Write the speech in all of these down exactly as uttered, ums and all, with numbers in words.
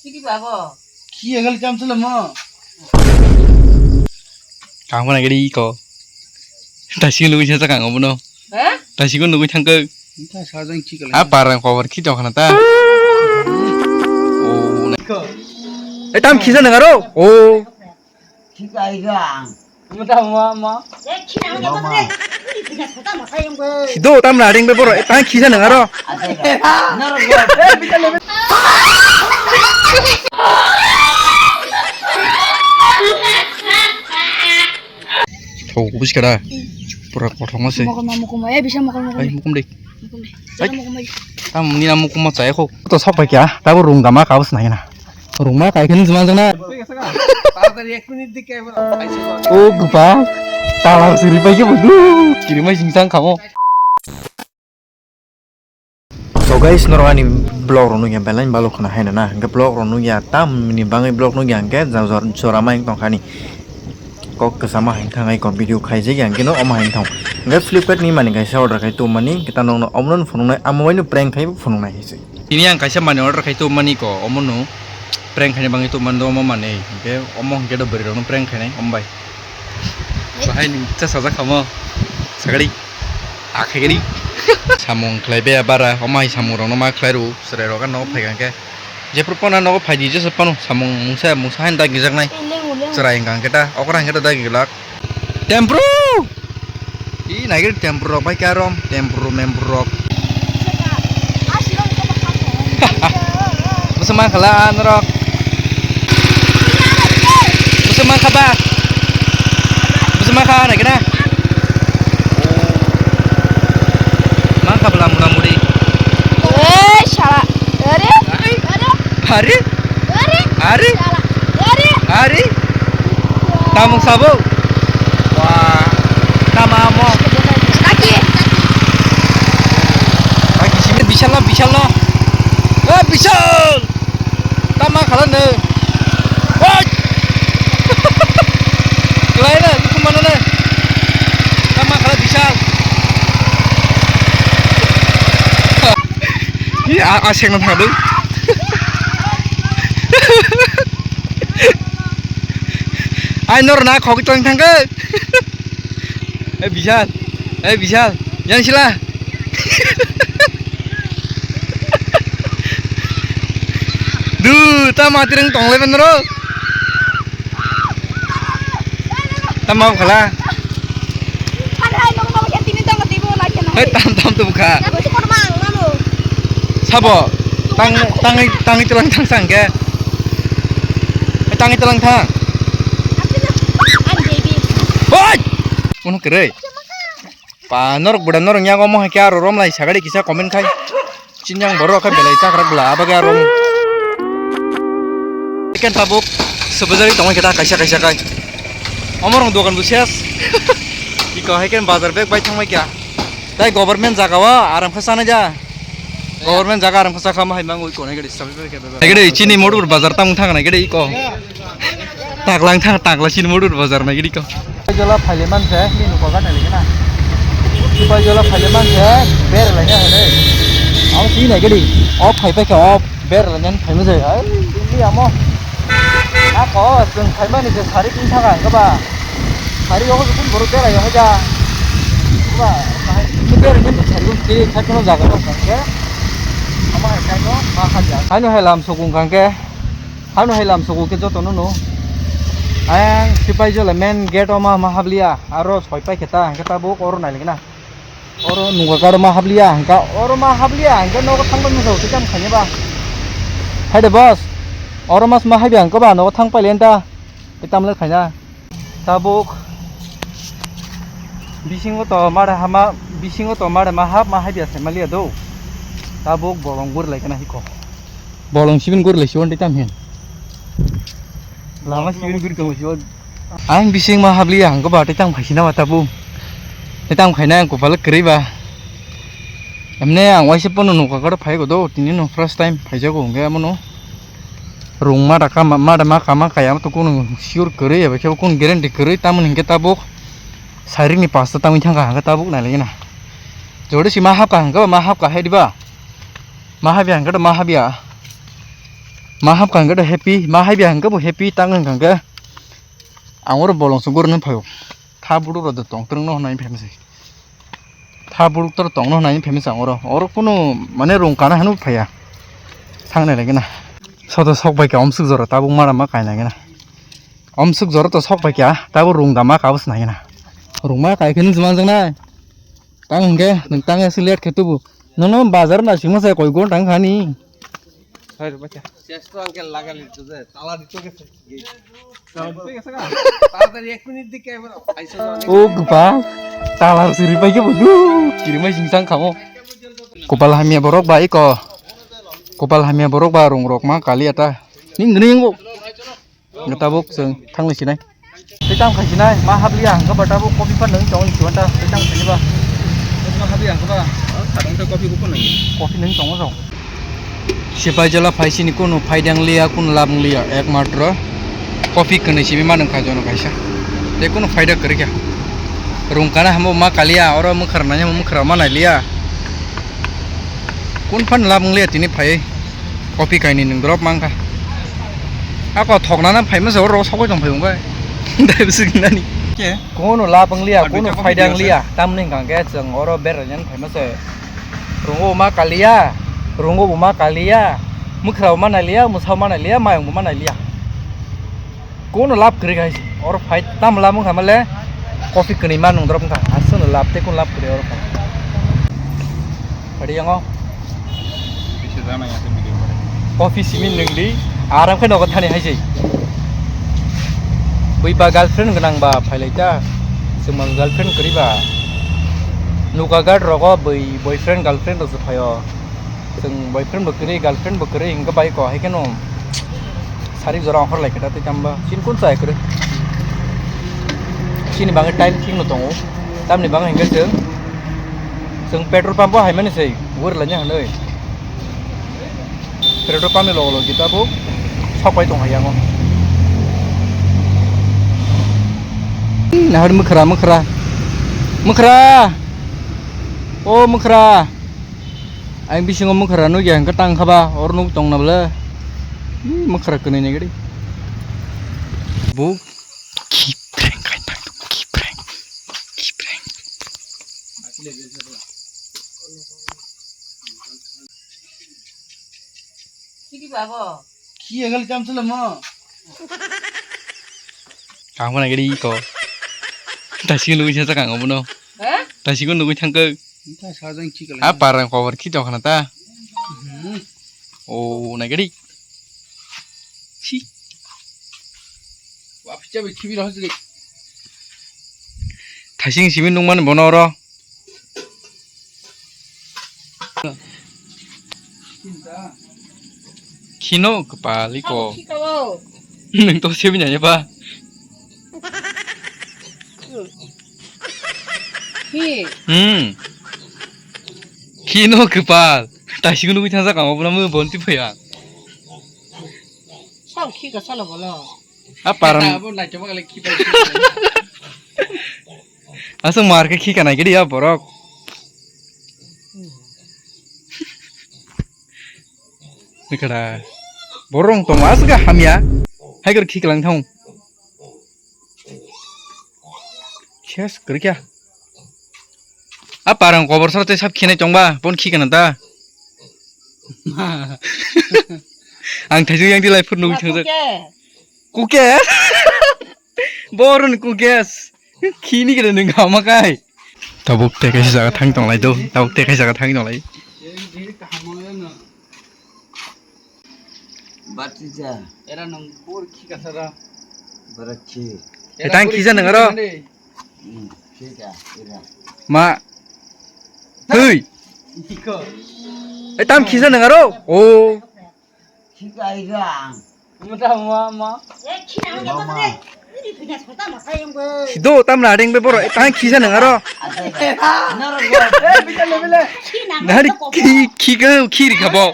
Tiki babo. Ki egal jam sala mo. Kang mana gari ko. Tasi nugui sa kang omono. Ha? Tasi ko nugui thangko. Ita sajang ki kala. A parang power ki dokhana ta. Oh. Eh, tam khisa nangaro. Oh. Thik ai ga. Mama. Hido tam na ring be boro, tang khisa nang aro. Tho, buskara. Pura kothoma se. Mokol ma, mokol ma, eh, bisa mokol, mokol. Ai, mukum dek. Ai. Tam ni namu kuma chaya kho. To sok pai kya? Tabo rung gama ka bus nai na. Rung ma kai khin juma jana. O gupa. Tala suri pai ke budu. Kiri mai sing sang kamo. So guys, norok ani vlog rok nugya belai balok khna haina na. Hingke vlog rok nugya tam ni bangwi vlog nugya hingke jora mai tongkhani. Kok kwchama hai thang ai kok video khaijak ya, hwnkhe no omo hai thang. Hwnkhe Flipkart ni mani kaisa order khai tongmani, kita nokno omono phunuknai, amo waino prank khai phunuknai hai se. Tini ang kaisa mani order khai tongmani ko, omono prank khaina bagwi tongmani do omo mani, hwnkhe omo hwnkhe do bwrwi rokno prank khainai, omo bai. Bahai ni cha sajak khamo, sagari, akhegari. Samung khlai be bara, omo hai samung rokno ma khlai rw, chwrai rok no phai kha hwnkhe. Jephru phano nogo phaidi jesa phano samung mungsa mungsa haino dagi jaknai. Chwrai hwnkha hwnkhe ta, okra hwnkhe ta dagi glak. Tempru! I naigir tempru rok bai khe arom, tempru mempru rok. Bwswk mankha la norok? Bwswk mankha ba? Bwswk mankha naikhe na? Mankha bwla mura muri. Ei sala. Are? Are? Are? Are? Are? Sala. Are? Are? Tamung sabo? Wah. Tama amo. Kaki. Kaki sini Bishal no, Bishal no. Eh, Bishal. Tama khala no. Oi! Kelaina, duku mana na? Tama khala Bishal. Hi, a, a, sengna thangdung. Ai, nor na khogwi tong thangkhe. Eh, Bishal. Eh, Bishal. Yang sila. Du, ta mati reng tong leben ro. Ta mau khala. Hai, tam, tam tu bukha. Sabo, tang, tangi, tangi tulang thang sang ke. Tangi tulang thang. Oi! Kono kere. Pa, norok buda norok yago mo hai khe aro rom lai sagadi kisa comment khai. Chini ang borok khe belai chakrak bla abagwi aro. Ken tabuk sebejari tongwi khe ta kaisa kaisa khai. Omorong dogan bo ses. Iko hai ken bazar bag bai thangbai kya. Tai government jaga o aram khe sanai ja. Government jaga aram khe sakha ma hai mangwi konai gadi sabai bai khe. Hai gadi chini modur bazar tang thang nai gadi iko. Taklang thang takla sini modur bazar nai gidi ko. Jola phaile man se ni nuko ga nai gina. Jola phaile man se ber lai na hene. Am si nai gidi. Off phai phai khe off ber lai nan phai mujai. Ai ni amo. Ako sung phai mani se sari kin thang ang ba. Sari yo kun boro ber yo ja. Ba. Ni ber ni sari kun ti thak no jaga no ke. Ama hai kai no ma kha ja. Ano hai lam sokung kang ke. Hano hai lam sugo khe joto no no. Ayang sipai jole main gate o ma ma habliya, aro soi pai khe ta hingke tabuk oro nai ligi na. Oro nungka karo ma habliya hingka oro ma habliya hingke nogo thang bai masa uti jam khaini ba. Hai de boss, oro mas ma haibi hingke ba nogo thang pai lenta. Itam le khaina. Tabuk bisingo to mare hama, bisingo to mare ma hap ma haibiya se maliya do. Tabuk bolong guri lai kana hiko. Bolong sibin guri lai siwon tei tam hin. Lama sibin guri tong siwon. Ang bising ma habliya ang ko ba tei tam khaisina ma tabuk. Tei tam khaina ang kopal kwrwi ba. Emne ang waisa pono nokha karo phai ko do, tini no first time phai jago hingke amono. Rung ma da kama, ma da ma kama kaya to kuno sure kwrwi eba khe kuno guarantee kwrwi tamoni hingke tabuk. Sairing ni pasta tamoni thangka hingke tabuk nai lagi na. Jodi si ma hapka hingke ma hapka hai diba. Ma habya hingke ma habya. Ma hap kha hwnkhe to happy, ma haibi hwnkhe bo happy, tang hwnkha hwnkhe ang oro bolong se gurunwi phaio. Tha buduk rok tong twrwngno hwnwi phaimase. Tha buduk tor tongno hwnwi phaimase ang oro. Oro kunu mane rung kana hwnwi phaiya. Thangnai lagina. Soto sok bai kha omsuk jora tabuk mara ma kainai gana. Omsuk jora to sok bai kha tabuk rung da ma kabus nai gana. Rung ma kai khe nung juma jang nai. Tang hwnkhe nwng tang se let khe tubu. Nono bazar na sima se koi gon tang khani. Chesto uncle laga lito je, tala dito gese. Tala dito gese ka? Taratari ek minute dike aibaro. Aisa. O gopal, tala suri pai ke bodu. Kiri mai sing sang khamo. Kopal hamya borok ba iko. Kopal hamya borok ba rung rok ma kali ata. Ning ning go. Tabuk chwng thangwi sinai. Tei tamo khai sinai, ma habliya hwnkhe ba tabuk coffee phan nung tongo, tei tamo khai ba. Ma habliya hwnkhe ba. Sadang tei coffee kuphur nung. Coffee nung tongo jong. Sipai jala phai sini kunu phaidang liya, kunu labung liya, ekmatro coffee kwnwi simi ma nung kha jono kaisa. Tei kunu phaida kwrwi kha. Rung kana hamo ma kaliya, oro mwkhra nai hamo mwkhra ma nai liya. Kun phan labung liya tini phai. Kopi kaini nwng drop mang kha. Ako thoknana phaima se oro sokoi tong phai wngkha. Dai bwswk hinani. Ke? Kono lab wng liya, kono phaida wng liya. Tamni hwnkha khe chwng oro beraina phaima se. Rungo ma kaliya, rungo bo ma kaliya. Mwkhra bo ma nailiya, mwsa bo ma nailiya, mayung bo ma nailiya. Kono lab kwrwi kha oro phai tam lab wngkha male kopi kwnwi ma nung drop wngkha aswkno lab tei kono lab kwrwi oro phai. Padi yango. Kopi simi nungdi aram khe nogo thani hai se. Bui ba girlfriend gwnang ba phailai ta. Chwng girlfriend kwrwi ba. Nuka gad rogo bui boyfriend girlfriend rok se phaio. Chwng boyfriend bo kwrwi, girlfriend bo kwrwi, hwnkhe bai ko hai kheno sari jora ongkhor lai khe ta twi tamba. Chini kun chai kwrwi? Chini bagwi time thik no tongo. Tamni bagwi hwnkhe chwng, chwng petrol pump o hai mani se, uri laina hwnwi. Petrol pump ni logo logi tabuk sok pai tong hai yango. Nahar mwkhra, mwkhra. Mwkhra! O mwkhra! Ang bisingo mwkhra nukya hwnkhe tang kha ba, oro nuk tong na bwle? Hmm, mwkhra kwnwi nai gadi. Bo kipreng khai tang, kipreng, kipreng. Kiri babo. Ki egal jam sala mo. Kang mana gari ko. Tasi nugui sa kang obono. Eh? Tasi nugui thangkhe. Entai sajang ki kala. A parang khobor ki tong khana ta. Hmm. O na gari. Chi. Wa picha bi khibi rohsi. Thasing simi nungman bono oro. Khino kwpal iko. Khika o. Nwng to semi nanya ba. Khi. Hmm. Khino kwpal. Taisik nugui thangsa kamo bwlamo bonti phaya. Sao khika sala bolo. A parang. Abo naitoma kale khipai. Aswk mar khe khika nai gidi ya borok. Nikada. Borong tong aswk hamya. Hai kor khiklang thang. Khes kwrwikha. A parang kobor sor tei sab khinai tongba bon khikana da. Ang thaijak yang di lai phur nugui thangjak. Kuke. Boroni kukes. Khini kene nung hama kai. Tabuk te kaisa jaga thang tonglai do. Tabuk te kaisa jaga thang tonglai. Batija. Era nung bor khi kasa da. Bara khi. Etang khisa nang aro. Hmm, khi ka, era. Ma. Hui. Iko. Etam khisa nang aro. Oh. Khi ka era. Mata ma ma. Mama. Sido tam na ding be boro, tang khisa nang aro. Nari khi, khi ga, khi ri khabo.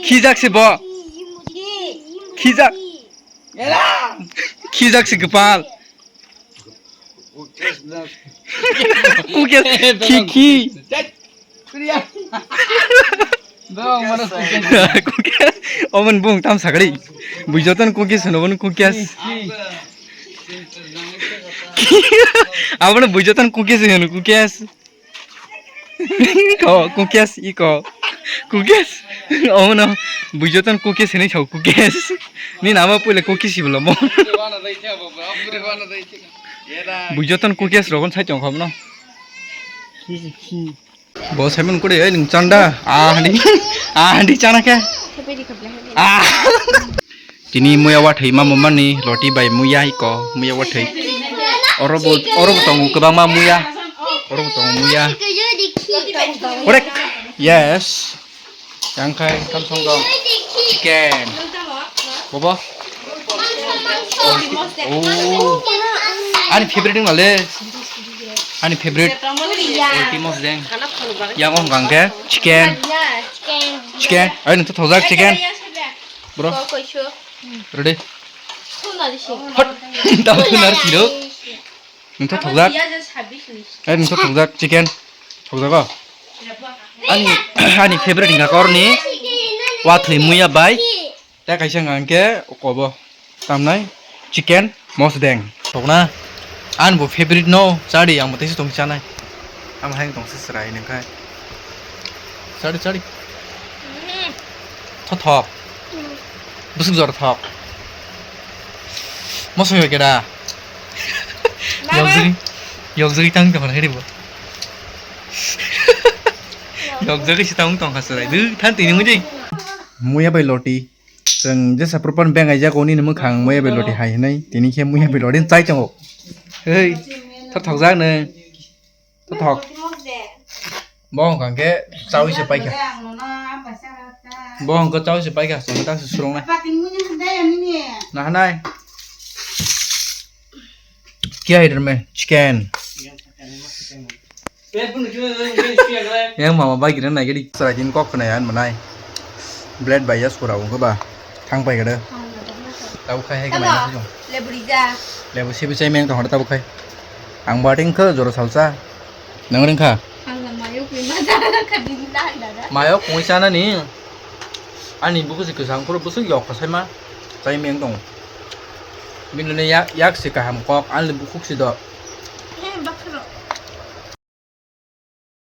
Khijak se bo. Khijak. Khijak se gopal. Kukes, khi, khi. Kukes. Omo ni bumung tam sakali. Bui joto no kukes hino, omo ni kukes. Abo no bui joto no kukes hino, kukes. Ko, kukes, iko. Kukes. Omo no bui joto no kukes hinui sao, kukes. Ni nama puila kukes si bolo mo. Bui joto no kukes rogon sai tong kha no. Bo Simon kore, "Ei, nwng chanda?" Ah, handi. Ah, handi chana khe. Ah. Tini muya wathwi ma mumani roti bai muya iko, muya wathwi. Oro bo, oro bo tongo kwbangma muya. Oro bo tongo muya. Korek. Yes. Yang khai tam song dong. Chicken. Bobo. Oh. Ani favorite wng le. Ani favorite. Ultimos deng. Yang ong gang ke chicken. Chicken. Ayo nung to thojak chicken. Bro. Ready? Hot. Tam tunar siro. Nung to thojak. Ayo nung to thojak chicken. Thojak o. Ani, ani favorite hingka korni. Wathwi muya bai. Tei kaisa hwnka hwnkhe kobo. Tamnai chicken mosdeng. Tokna. Ani bo favorite no chadi, ang bo teisa tong chanai. Ang hai tong se chwrai nang khai. Chadi, chadi. Thothok. Bwswk jora thok. Moso yo keda. Yokjagwi, yokjagwi tang tong kha bo. Yokjagwi se tang tong kha chwrai. Dwi than tini mudi. Muya bai loti. Chwng jesa propan beng aijak oni ni mwkhang muya bai loti hai hinai. Tini khe muya bai loti chai tongo. Hei, thok thok jak nung. Thok thok. Bo hwnkha khe chawi se paikha. Bo hwnkha chawi se paikha, chwng tak se surung nai. Na hanai. Kya hai derme? Chicken. Yang mama bai gina nai gadi. Chwrai din kok khna yan manai. Blade bai ya sura ungkha ba. Thang pai gada. Tau khai hai kama. Lebu rija. Lebu sibi chai meng tong hada tau khai. Ang bating khe jora salsa. Nang ring kha. Ang na mayo kui ma jana kha din da da. Mayo kui sana ni. Ani buku si kesang pura busu yok kasai ma. Chai meng tong. Bini ne yak, yak si kaham kok. Ani buku si do.